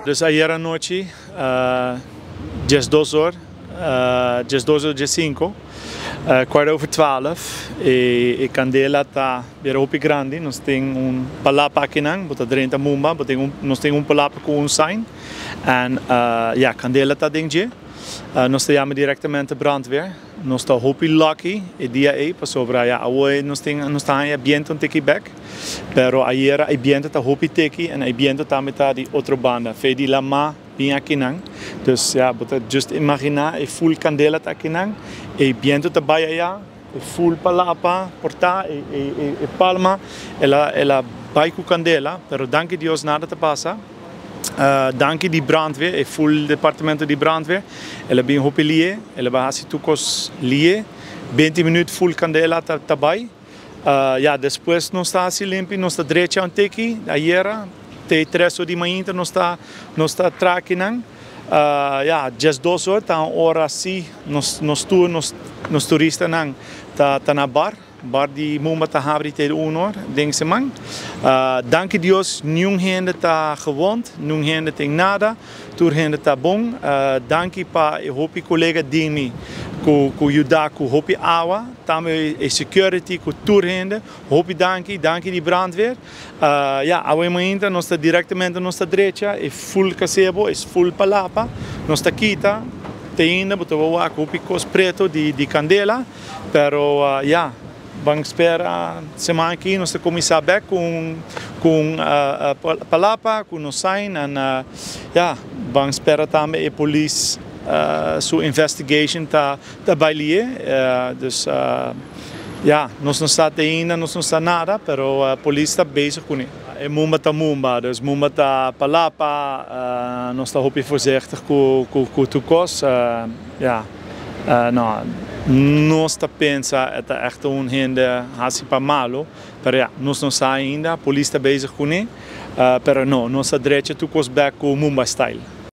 Dus ayera nochi, 12 or, 12 or 5, 12:15, e candela ta bira hopi grandi. Nos tin un palapa akinan, bo ta drenta Moomba, nos tin un palapa cu un sign, en ja, candela ta den dje. Nos ta yama directamente brandweer. Nos ta hopi lucky e dia ey, pasobra ja, awe nos ta haya biento un tiki bek, pero ayera e biento ta hopi tiki en e biento tambe ta di otro banda, fe di lama bin akinan. Dus ja, bo ta just imagina e full candela ta akinan, e biento ta bay aya, e full palapa, porta, e palma, el a bay cu candela, pero danki Dios nada ta pasa. Danki di brandweer, e full departamento di brandweer. El a bin hopi lihe, el a bay haci tur cos lihe. 20 minuut full candela ta bay. Ja, despues nos ta haci limpi, nos ta drecha un tiki, ayera, te 3 or di mainta nos ta traha akinan. Ja, 12 or, ta un ora si, nos tur, nos turistanan ta na bar. Bar di Moomba ta habri te 1 or, den siman. Danki Dios, ningun hende ta gewond, ningun hende tin nada, tur hende ta bon. Danki pa e hopi colega di mi, cu yuda cu hopi awa, tambe e security cu tur hende, hopi danki, danki di brandweer. Ja, awe mainta nos ta directamente nos ta drecha, e full gazebo, e full palapa, nos ta kita, te ainda, bo ta wak hopi cos preto di candela, pero ja, ban spera siman aki nos ta cuminsa bek cu palapa, cu nos sign, en ja, ban spera tambe e polis su investigation ta bay lihe, dus ja, nos no sa ainda, nos no sa nada, pero polis ta bezig cu ne. E Moomba ta Moomba, dus Moomba ta palapa, nos ta hopi voorzichtig cu tur cos, ja, no, nos ta pensa e ta echt un hende hasi pa malo, pero ja, nos no sa ainda, polis ta bezig cu ne, pero no, nos a drecha tur cos bek cu Moomba style.